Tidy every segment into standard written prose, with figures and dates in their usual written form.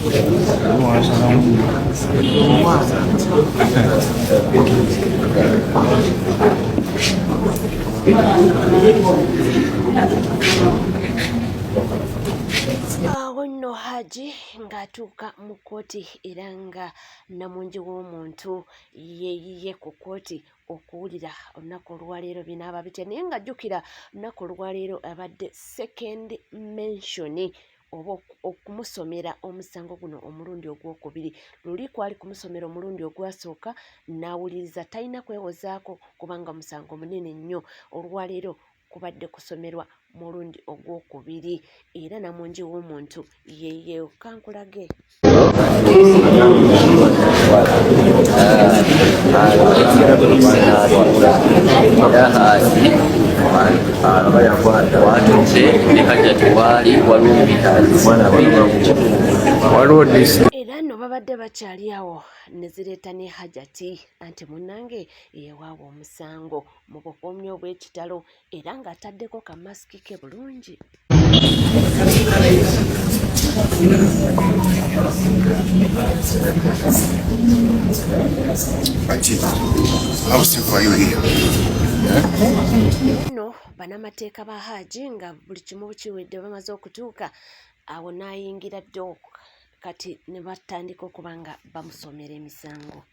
Awo nno Haji ng'atuuka mu kkooti era nga nnamungi w'omuntu yeeyiye ku kkooti okuwulira olunaku olwaleero binaaba bitya, naye nga jjukira olunaku olwaleero abadde second mention oba okumusomera omusango guno omulundi ogwokubiri. Luli kwali kumusomera omulundi ogwasooka n'awuliriza talina kwewozaako kubanga musango munene nnyo. Olwaleero kubadde kusomerwa mulundi ogwokubiri era namungi w'omuntu yeye kankulage. Era nno babadde bakyali awo ne zireeta ne Hajati anti munnange eyawaaba omusango mu bukuumi obw'ekitalo era ng'ataddeko ka masiki ke bulungi. No banamateeka ba Haji nga buli kimu kiwedde bamaze okutuuka awo n'ayingira dok kati ne batandika okuba nga bamusomera emisango.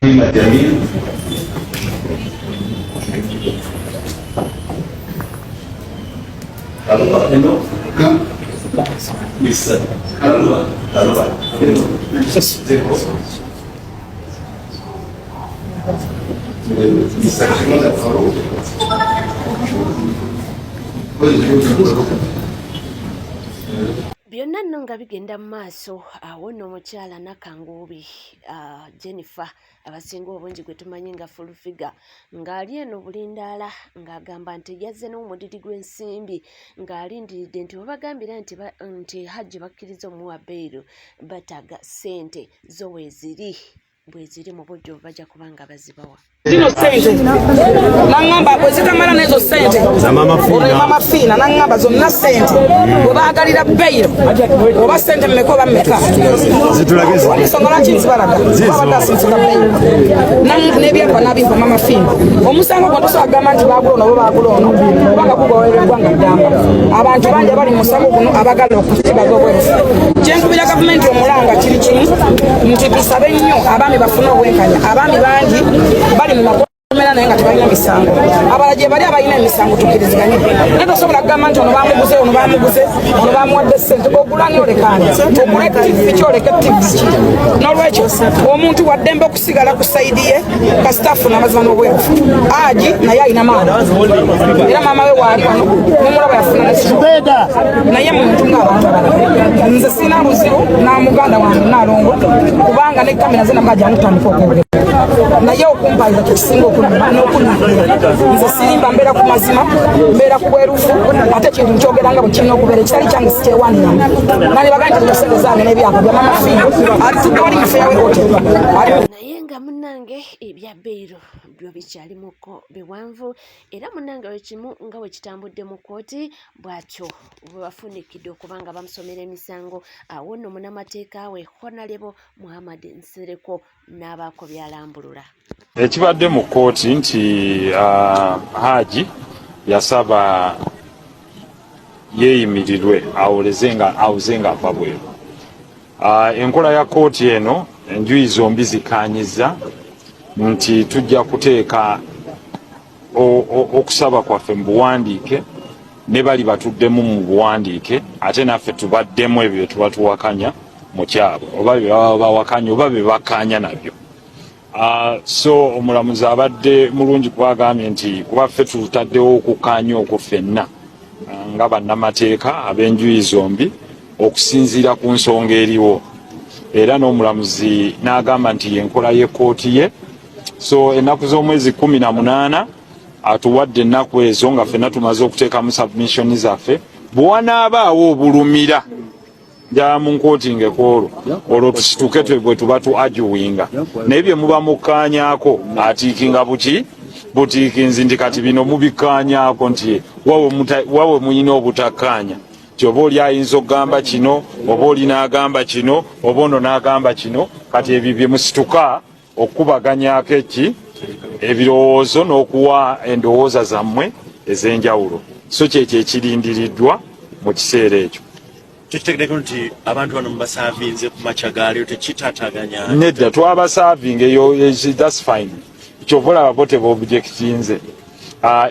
Byonna nno nga bigenda mu maaso awo nno omukyala Nakanguubi Jennifer abasinga obungi gwe tumanyi nga Full Figure ng'ali eno bulindaala ng'agamba nti yazze n'omudidi gw'ensimbi ng'alindiridde nti webagambira nti, nti Hajji bakkiriza omuwa beyiro bataaga ssente zo weeziri bweziri mu bujjuvu bajja kuba nga bazibawa. Zino sente nangamba bwe zitamala nezo sente ono mama Fiina nangamba zonna sente bwe baagalira beyiro oba sente mmeka oba mmeka ensonga lwaki nzibalaga babadde asinzira beyiro n'ebyapa nabimpa mama Fiina omusango gwo tosobola kugamba nti baagula ono oba baagula ono kubanga gugowera eggwanga ddamba abantu bangi abali mu musango guno abagala okusibaza obwerufu kyenkubira gavumenti omulanga kiri kimu nti tusabe nnyo abaami bafune obwenkanya abaami bangi bali mu makomera naye nga tebalina misango abala gye bali abalina emisango tukkiriziganye naye tosobola kugamba nti ono bamuguze ono bamuguze ono bamuwadde ssente ogulani olekani ogule tivi ki oleke tivi ki n'olwekyo omuntu waddembe okusigala ku sayidi ye kasita afuna amazima n'obwerufu aji naye alina maama era maama we waali wano mumulaba yafuna ne naye muntu ng'abantu abalala nze sirina buzibu na muganda wange Nalongo kubanga ne kamera ze namba jangu tutandika okwogera naye okumpayiza kyekisinga okunuma n'okunakira nze sirimba mbeera ku mazima mbeera ku bwerufu ate ekintu nkyogera nga bwe kirina okubeera ekitali kyange sikyewaniramu nalibaga nti sente zange n'ebyapa bya mama Fiina atudde wali mu Fairway Hotel ali naye nga munnange ebya beyiro byo bikyalimuko biwanvu era munnange wekimu nga bwe kitambudde mu kkooti bw'atyo bwe bafunikidde okuba nga bamusomera emisango awo nno munamateeka we Honalebo Muhammad Nsereko n'abaako by'alambulula. Ekibadde mu kkooti nti Haji yasaba yeeyimirirwe awoleze nga awuze nga ava bweru. Enkola ya kkooti eno enjuyi zombi zikkaanyizza nti tujja kuteeka okusaba kwaffe mu buwandiike ne bali batuddemu mu buwandiike ate naffe tubaddemu ebyo bye tuba tuwakanya mu kyabwe oba bye baba bawakanya oba bye bakkaanya nabyo. So omulamuzi abadde mulungi kuba agambye nti kuba ffe tutaddewo okukkaanya okwo ffenna nga bannamateeka ab'enjuyi zombi okusinziira ku nsonga eriwo era n'omulamuzi n'agamba nti yenkola y'ekkooti ye so ennaku z'omwezi 18 atuwadde ennaku ezo nga ffenna tumaze okuteekamu submission zaffe bwe wanaabaawo obulumira njala mu nkooti kwolwo olwo tusituke twe bwe tuba tu ajuwinga naye bye muba mukkaanyaako atiikinga buki butiikinzi nti kati bino mubikkaanyaako nti wawe mulina obutakkaanya. Nti oba oli ayinza okugamba kino, oba oli n'agamba kino, oba ono n'agamba kino. Kati ebyo bye musituka okukubaganyako eki ebirowoozo n'okuwa endowooza zammwe ez'enjawulo. So kyekyo ekirindiriddwa mu kiseera ekyo. Kitegeddeko nti abantu bano mubasaavinze ku makya ga leero, tekitataganya? Nedda, twabasaavinga eyo, that's fine. Kyova olaba bo tebaobjectinze.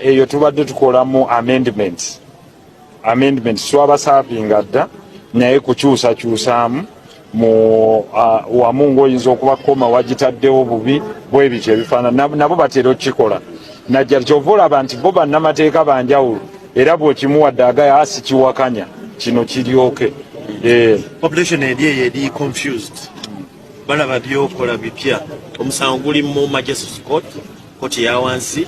Eyo tubadde tukolamu amendments. Amendments twabasaavinga dda, naye kukyusakyusaamu mu wamu ng'oyinza okuba koma wagitaddewo bubi bwebityo ebifaanana, nabo batera okukikola najja. Kyova olaba nti bo bannamateeka banjawulo, era bw'okimuwadde agaya asi kiwakanya kino kiryoke. Population eri eyo eri confused, balaba byokola bipya. Omusango guli mu Magistrates Court, kooti eya wansi.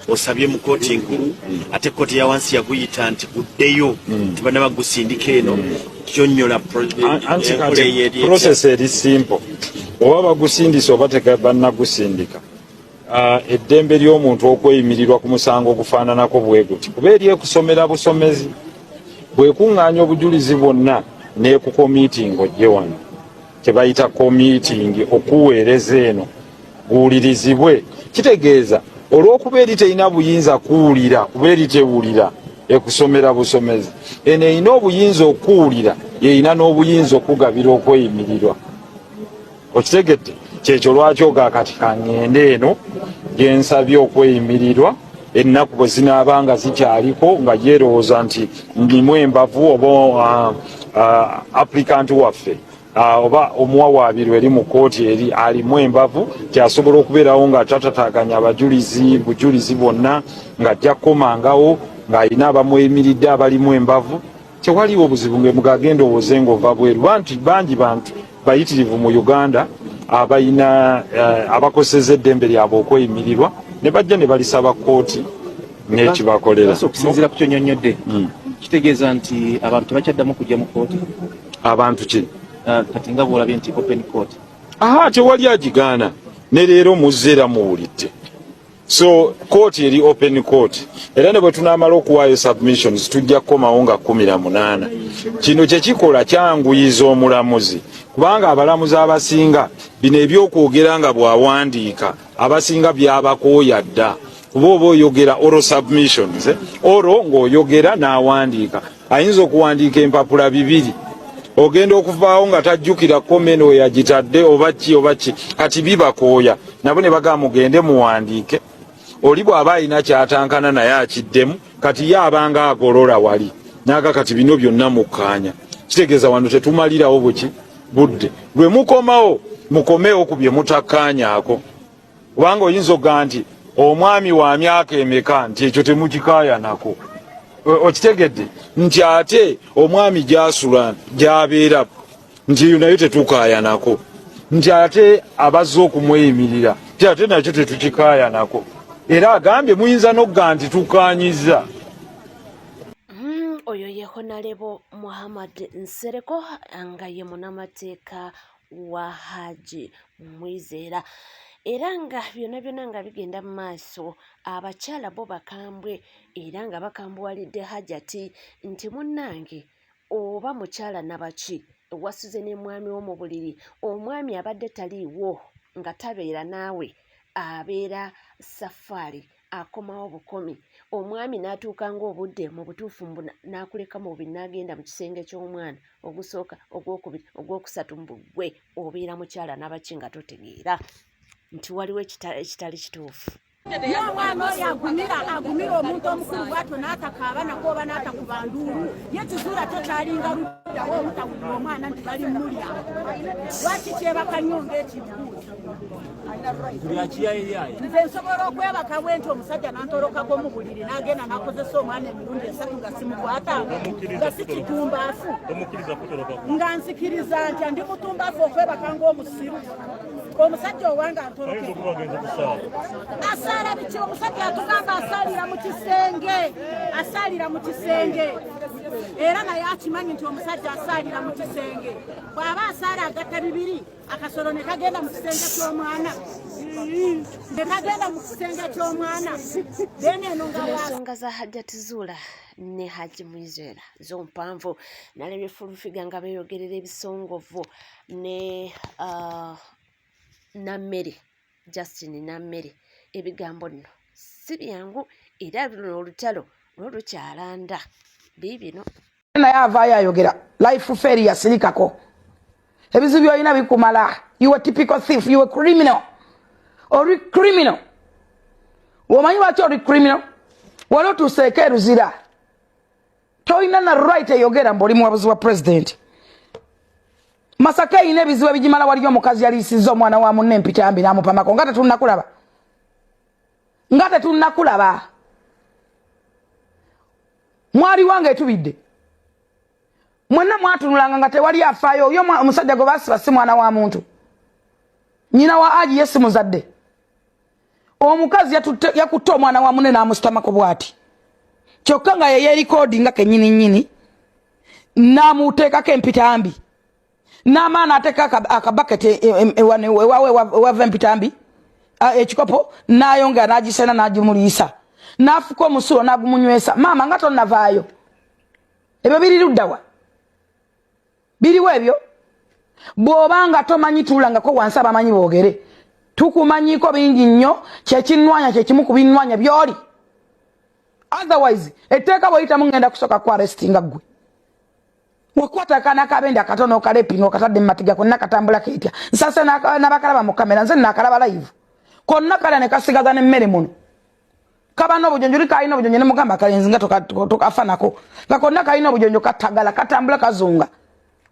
Osabye mu kooti enkulu, ate kooti eya wansi yaguyita nti guddeyo, tebanaba gusindika eno. Kyonnyola? Anti kati process eri simple. Oba bagusindise oba tebannagusindika, eddembe ly'omuntu okweyimirirwa ku musango ogufaananako bwe guti, kuba eri ekusomera busomezi, bwekuŋŋaanya obujulizi bwonna n'ekucommittinga ojje wano, kyebayita committing, okuweereza eno guwulirizibwe. Kitegeeza olw'okuba eri terina buyinza kuwulira, kuba eri tewulira, ekusomera busomezi. Eno erina obuyinza okuwulira, erina n'obuyinza okugabira okweyimirirwa. Okitegedde? Kyekyo lwaki oga kati kaŋŋende eno gyensabye okweyimirirwa, ennaku bwe zinaaba nga zikyaliko, nga yerowooza nti ndimu embavu, oba applicant waffe oba omuwawaabirwa eri mu kkooti eri alimu embavu, kyasobola okubeerawo nga tatataganya abajulizi, bujulizi bwonna ng'ajja kukomangawo ng'alina abamweyimiridde abalimu embavu. Tewaliwo obuzibu ng'emugagenda owoze ng'ova bweru. Bantu bangi, bantu bayitirivu mu Uganda abalina abakoseza eddembe lyabwe okweyimirirwa, ne bajja ne balisaba kkooti n'ekibakolera. Okusinziira ku kyonyonnyodde, kitegeeza nti abantu tebakyaddamu kujja mu kkooti? Abantu ki? Kati nga bwolabye nti open court. Aha, tewali agigaana. Ne leero muzze era muwulidde. So kooti eri open court, era ne bwe tunaamala okuwaayo submissions tujja kukomawo nga 18. Kino kyekikola kyanguyiza omulamuzi, kubanga abalamuzi abasinga bino ebyokwogera nga bw'awandiika abasinga byabakooya dda, kuba oba oyogera oral submissions, oral ng'oyogera n'awandiika, ayinza okuwandiika empapula 2, ogenda okuvaawo nga tajjukira komeno weyagitadde oba ki oba ki. Kati bibakooya nabo ne bagamba mugende muwandiike, oli bw'aba alina kyatankana naye akiddemu. Kati ye abanga agolola wali naga kati bino byonna mukkaanya, kitegeeza wano tetumalirawo buki budde. Lwe mukomawo, mukomewo ku bye mutakkaanyaako, kubanga oyinza okugaa nti omwami wa myaka emeka, nti ekyo temukikaayanako. Okitegedde nti ate omwami gyasula gyabeera, nti eyo nayo tetukaayanako, nti ate abazze okumweyimirira, nti ate nakyo tetukikaayanako. Era agambye muyinza n'okugamba nti tukaanyiza. Oyo ye Honorable Muhammad Nsereko nga ye munamateeka wa Haji Mwizera. Era nga byonna byonna nga bigenda mu maaso, abakyala bo bakambwe, era nga bakambuwalidde Hajati nti munnange oba mukyala nabaki wasuze ne mwami wo mu buliri, omwami abadde taliiwo, nga tabeera naawe, abeera safaari, akomawo bukomi, omwami n'atuuka ng'obudde mu butuufu mbu n'akuleka mu bubiri n'agenda mu kisenge ky'omwana ogusooka, ogwokubiri, ogwokusatu, mbu ggwe obeera mukyala nabaki nga totegeera nti waliwo ekitali kituufu. Ye omwana oyo agumira agumira omuntu omukulu bwatyo n'atakaaba nako oba n'atakuba nduulu, ye kizuula kyo kyalinga luddawo olutawulira omwana nti bali mulya? Lwaki kyebaka nnyo ng'ekibbuuzi? Nze nsobola okwebaka bwe nti omusajja n'antolokako mu buliri n'agenda n'akozesa omwana emirundi 3 nga simukwatanga, nga si kitumbaafu, nga nzikiriza ntya ndi mutumbaafu okwebaka ng'omusiru, omusajja owange antoloke? Asaala biki? Omusajja atugamba asaalira mu kisenge, asaalira mu kisenge, era naye akimanyi nti omusajja asaalira mu kisenge. Bw'aba asaala agatta bibiri, akasolo ne kagenda mu kisenge ky'omwana. Tekagenda mu kisenge ky'omwana then eno nga Ensonga za Hajjat Zuula ne Hajji Mwizera zo mpanvu. Nalabye Fulufiga nga beeyogerera ebisongovu ne Nammere, Justin Nammere. Ebigambo nno si byangu era luno olutalo lwo lukyalanda. Biibino. Naye avaayo ayogera life failure, sirikako ebizibu byolina bikumala. You a typical thief, you a criminal, oli criminal. Omanyi lwaki oli criminal? Wali otuuseeko eruzira, tolina na right eyogera mbu oli muwabuzi wa president. Masaka erina ebizibu ebigimala. Waliyo omukazi yaliisizza omwana wa munne empitambi n'amupamako nga tetunnakulaba, nga tetunnakulaba. Mwali wange etubidde mwenna mwatunulanga nga tewali afaayo. Oyo omusajja gwe basiba si mwana wa muntu, nyina wa aji ye si muzadde. Omukazi yakutte omwana wa munne n'amusitamako bw'ati, kyokka nga yeyerikoodi nga kennyini nnyini, n'amuteekako empitambi n'amaana, ateeka akabaketi ewawe ewava empitambi, ekikopo, n'ayongera n'agisena n'agimuliisa, n'afuka omusulo n'agumunywesa. Maama, nga tonnavaayo, ebyo biri luddawa? Biriwo ebyo? Bw'obanga tomanyi, tuulangako wansi, abamanyi boogere. Tukumanyiko bingi nnyo. Kyekinnwanya kyekimu ku binnwanya byoli. Otherwise etteeka bw'oyitamu, ngenda kusooka ku arrestinga ggwe. Wakwata akaana kabende akatono okalepinga, okatadde mu matiga, konna katambula ketya. Nsase n'abakalaba mu kamera, nze nakalaba live konna kalya ne kasigaza n'emmere muno. Kaba n'obujonjo, oli kalina obujonjo, ne mugamba akalenzi nga tokafa nako, nga konna kalina obujonjo, katagala, katambula kazunga.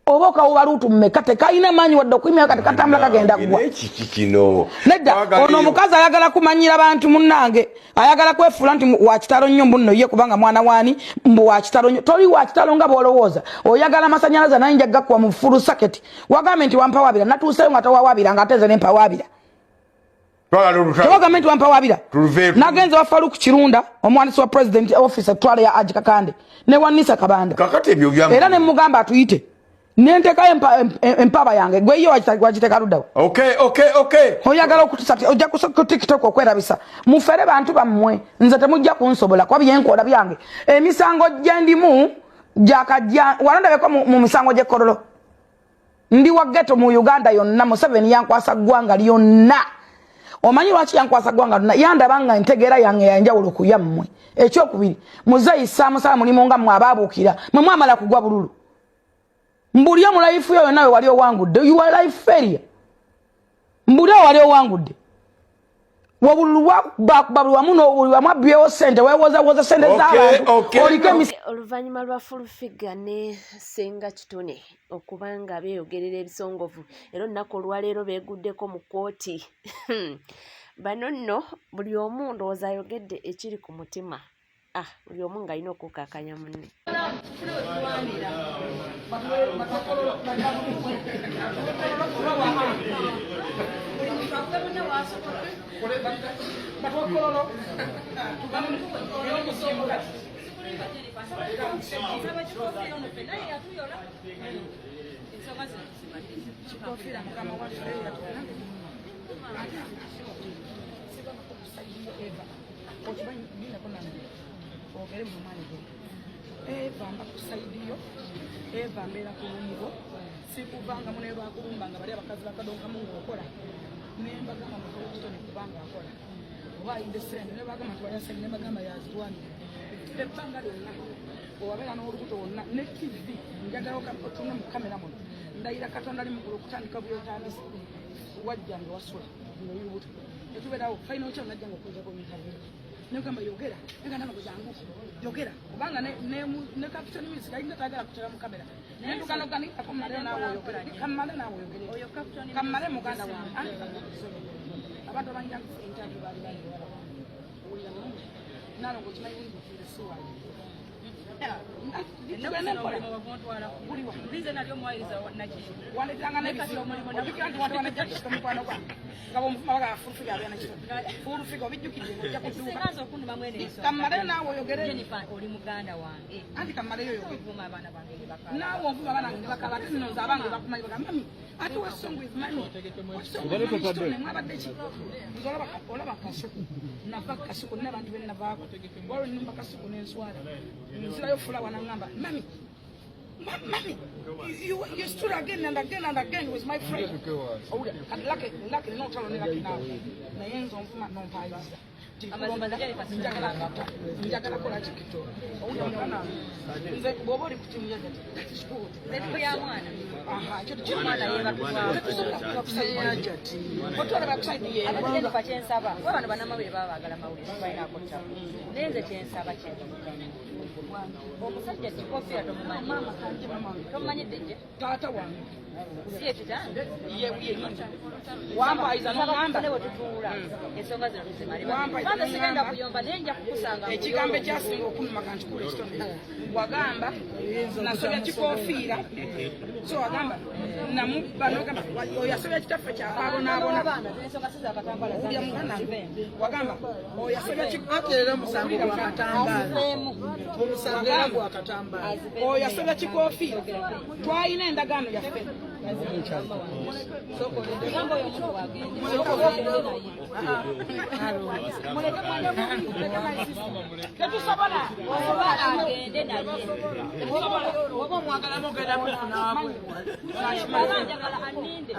Oba okawuba luutu mmeka, tekalina maanyi wadde okuyimira. Kati katambula kagenda ggwa. Kiki kino? Nedda, ono omukazi ayagala kumanyira bantu. Munnange, ayagala kwefuula nti wakitalo nnyo, mbu nno ye kubanga mwana waani, mbu wakitalo nnyo. Toli wakitalo nga bw'olowooza. Oyagala amasanyalaze, naye nja gakuwa mu full socket. Wagambye nti wampawaabira, natuuseyo nga towawabira, nga ate nze nempawaabira. Tewagambye nti wampawaabira? Nagenze wa Faruk Kirunda, omuwandiisi wa president office, etwala ya Aji Kakande ne Wanisa Kabanda. Kakati ebyo bya Era ne mugamba atuyite, nentekayo empaba yange. Gwe yo wagiteeka luddawa? Okay. Oyagala okutusa, ojja ku TikTok okwerabisa. Mufere bantu bammwe, nze temujja kunsobola kuba byenkola byange. Emisango gyendimu gyakajja walondabeko mu misango gy'ekololo. Ndi wa ghetto mu Uganda yonna. Museveni yankwasa ggwanga lyonna. Omanyi lwaki yankwasa ggwanga lyonna? Yandaba nga entegeera yange yanjawulo ku yammwe. Ekyokubiri, muzeeyi saamusaba mulimu nga mmwe abaabuukira mwe mwamala kugwa bululu. Mbuli omu life yo yonna we wali owangudde, you are life failure. Mbuli wali owangudde wobululu bwakuba buli wamu, buli wamu abbyewo sente, wewozawoza sente z'abantu, oliko emisi. Oluvannyuma lwa Fulufiga ne Senga Kitone okuba nga beeyogerera ebisongovu, era olunaku olwaleero beeguddeko mu kkooti. Bano nno buli omu ndowooza ayogedde ekiri ku mutima. Ah, buli omu ng'alina okukkakkanya munne. Okimanyi gendako nange ogere mu maanyi go. Eva, mba ku side yo. Eva, mbeera ku lumu sikuvangamu, naye lwakulumba nga bali abakazi bakadonkamu ng'okola, nembagamba mutole kitone kubanga akola oba ayidde sente, nebagamba nti walya sente, nebagamba yazitwanira ebbanga lyonna owabeera n'olubuto wonna ne TV. Njagala otunne mu kamera muno. Ndayira Katonda ali mugulu, okutandika byotandise, wajja nga wasula ngaoli lubuto, netubeerawo final kyo, najja nga okuza ku interview, negamba yogera, negamba nabo jangu yogera, kubanga ne Captain Music ayinza tayagala kutera mu kamera. Nentukanogani akomale naawe oyogere, kamale naawe oyogere, kamale muganda wange. Anti abantu abanja interview bali bali owulira bulungi. Nalongo, okimanyi bulungi nze si wange. Wandetanga n'ebizibu ojjukira nti wantwala nejjakisika mukwano gwange nga bwomuvuma bagala fulufiga abeera nakito fulufiga obijjukidde ojja kudduuka kammaleyo naawe oyogere anti kammaleyo oyogere naawe onvuma abaana bange ne bakaba ate nno nze abange bakumanyi baga mami ate what's wrong with mami what's wrong with mami kitone mwabadde ki nze olaba olaba kasuku nava kasuku nina abantu be navaako waliwo ennumba kasuku n'enswala nzirayo fulawa nangamba mami Mami, you stood again and again and again with my friend. Owulira, kati Lucky, Lucky nina olutalo ne Lucky naawe. Naye nze onvuma n'ompaayiza. Njagala kata, njagala kola ki. Owulira mwana wange. Nze bw'oba oli ku tiimu ya Jati, that is good. Aha, ekyo tetusobola kuba ku side ya Jati. Otwala ku side ye. Jennifer kyensaba kuba bano bannamawulire baba baagala mawulire tubalinaako ttabu naye nze kyensaba kino omusajja kikofiira tomumanyi Maama kanje mama wange. tomumanyi DJ Taata wange. si ekitange Ye ye. Wampayiza n'oŋŋamba. ne bwe tutuula ensonga zino tuzimale Wampayiza kwanza sigenda n'oŋŋamba. kuyomba naye nja kukusanga Ekigambo ekyasinga okunuma kankikula ekitone wagamba nasobya kikofiira so wagamba namubba nogamba oyo asobya kitaffe kyakaabonaabona abaana ensonga si zakatambala owulira muganda wagamba oyo asobya oyo asobya kikofiira twalina endagaano yaffe gamba oyo omuntu bwagende muleke mwana muleke my sister tetusobola oba agende naye oba omwagala mugenda oba njagala aninde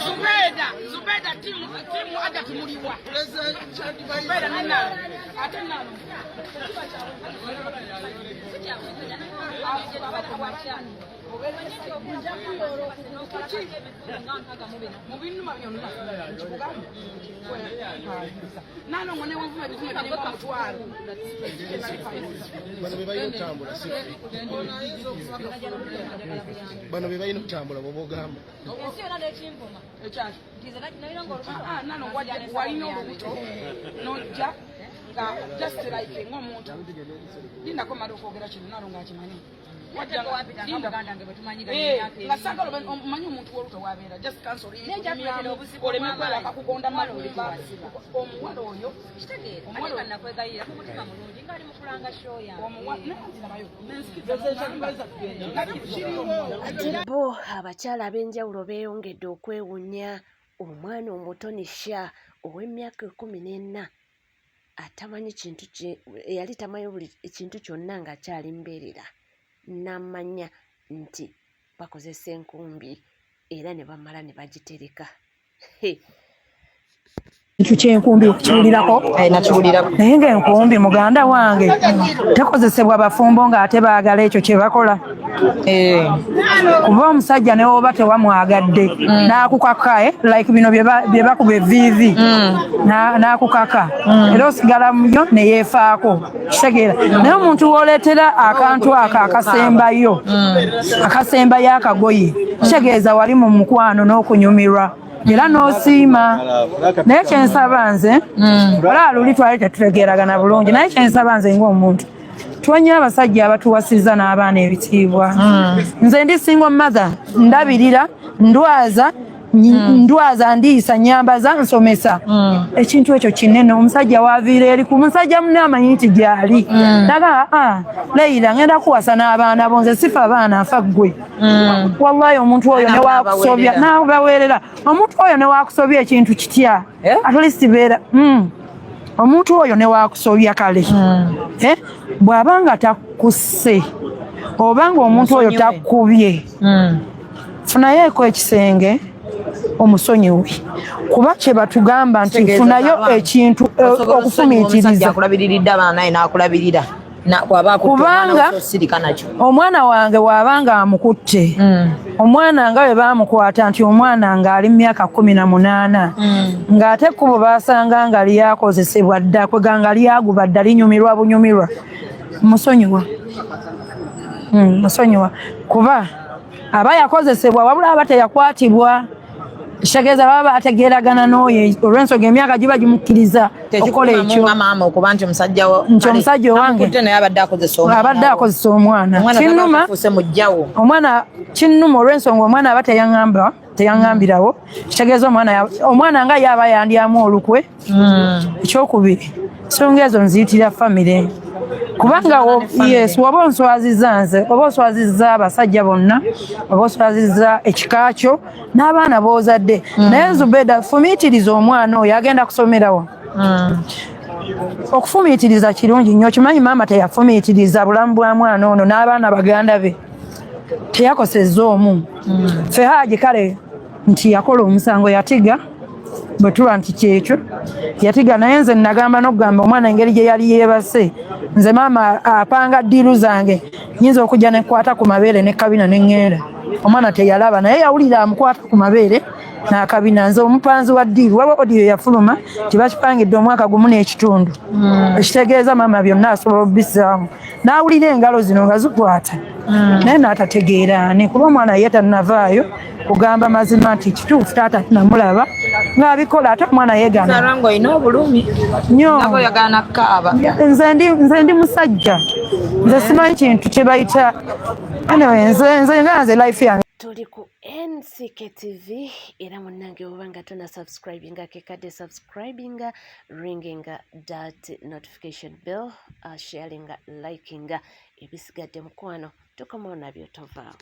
Zubeda, Zubeda timu timu aja timuliwa. Zubeda ni nani? Ate nani? Mu binuma byonna nkikugamba nalongo newenvuma ebivume biringa omutwalo. Bano be balina okutambula si ffe. Bano be balina okutambula bw'oba ogamba. Ensi yonna nekinvuma Ekyaki nti nze nalina ngaolubuto. Ah, nano walina olubuto nojja nga just like ng'omuntu lindako mala okwogera kino nalo ng'akimanyi. Wajja Ate wampita nga muganda wange bwe tumanyiganye emyaka nga saagala omanyi omuntu w'olubuto wabeera just cancel Naye nja kuleetera obuzibu oleme obw'amaanyi. kwebaka kugonda Omuwala oli magumba kiwasiba. Omuwala oyo Kitegeera ate Omuwala nga nakwegayirira mu mutima mulungi ng'ali mu kulanga show yange. Omuwala naye nenzikiriza Ate bo abakyala ab'enjawulo beeyongedde okwewunya omwana omuto Nisha ow'emyaka 14 atamanyi kintu eyali tamanyi buli kintu kyonna ng'akyali mbeerera n'amanya nti bakozesa enkumbi era ne bamala ne bagitereka. He. Ekintu ky'enkumbi okukiwulirako Nakiwulirako. Naye ng'enkumbi muganda wange tekozesebwa bafumbo ng'ate baagala ekyo kye bakola kuba omusajja ne woba tewamwagadde n'akukaka like bino bye bakuba eviivi n'akukaka era osigala muyo ne yeefaako kitegeera naye omuntu w'oleetera akantu ako akasembayo akasembayo akagoye kitegeeza wali mu mukwano n'okunyumirwa era n'osiima naye kyensaba nze olaba luli twali tetutegeeragana bulungi naye kyensaba nze ng'omuntu tuwanye abasajja abatuwasiza n'abaana ebitiibwa. Nze ndi single mother, ndabirira, ndwaza, ndwaza, ndiisa, nyambaza, nsomesa. Ekintu ekyo kinene. Omusajja waviira eri ku musajja munne amanyi nti gyali naga ah, Leira ngenda kuwasa n'abaana bo nze sifa abaana nfa ggwe. Wallahi omuntu oyo newakusobya nabaweerera omuntu oyo newakusobya ekintu kitya Eh? at least beera omuntu oyo newakusobya kale eh? Bw'aba nga takusse oba nga omuntu oyo Musonyiwe. takubye funayoeko ekisenge omusonyiwe kuba kye batugamba nti Kitegeeza funayo abaana. ekintu Osobola okusonyiwa omusajja okufumiitiriza akulabiriridde abaana naye n'akulabirira bw'aba akutte Kubanga- omwana wo osirika nakyo. Omwana wange bw'abanga amukutte omwana nga bwe baamukwata nti omwana ng'ali mu myaka 18 ng'ate ekkubo baasanga nga lyakozesebwa dda kwega nga lyaguba dda linyumirwa bunyumirwa musonyiwa. Musonyiwa kuba aba yakozesebwa wabula aba teyakwatibwa. Kitegeeza baba bategeeragana n'oyo olw'ensonga emyaka giba gimukkiriza okukola ekyo. Maama okuba nti omusajja nti omusajja owange naye abadde akozesa omwana abadde akozesa omwana kinnuma omwana kinnuma olw'ensonga omwana aba teyaŋŋamba teyaŋŋambirawo kitegeeza omwana omwana nga ye aba yandyamu olukwe hmm. Ekyokubiri ensonga ezo nziyitira famire kubanga yes waba onswaziza nze oba oswaziza abasajja bonna oba oswaziza ekika kyo n'abaana b'ozadde hmm. Naye Zubeda fumiitiriza omwana oyo agenda kusomerawo hmm. Okufumiitiriza kirungi nnyo okimanyi maama teyafumiitiriza bulamu bwa mwana ono n'abaana baganda be teyakosezza omu hmm. Ffe Haaji kale nti yakola omusango yatiga bwe tuba nti kyekyo yatiga naye nze nagamba n'okugamba omwana engeri gye yali yeebase nze maama apanga ddiiru zange nyinza okujja nekwata ku mabeere ne kabina ne ŋŋenda omwana teyalaba naye yawulira amukwata ku mabeere n'akabina nze omupanzi wa ddiiru waliwo odiyo yafuluma tebakipangidde omwaka gumu n'ekitundu hmm. Ekitegeeza maama byonna asobola obisaamu n'awulira engalo zino nga zikwata hmm. Naye n'atategeera ani kuba omwana ye tannavaayo kugamba mazima nti kituufu taata namulaba ng'abikola ate omwana yeegana nyo nze ndi musajja nze simanyi kintu kye bayita anyway nze nze nga nze life yange tuli ku NCK TV era munnange oba nga tona subscribinga kekadde subscribinga ringinga that notification bell uh, sharinga likinga ebisigadde mukwano tukomawo nabyo tovaawo.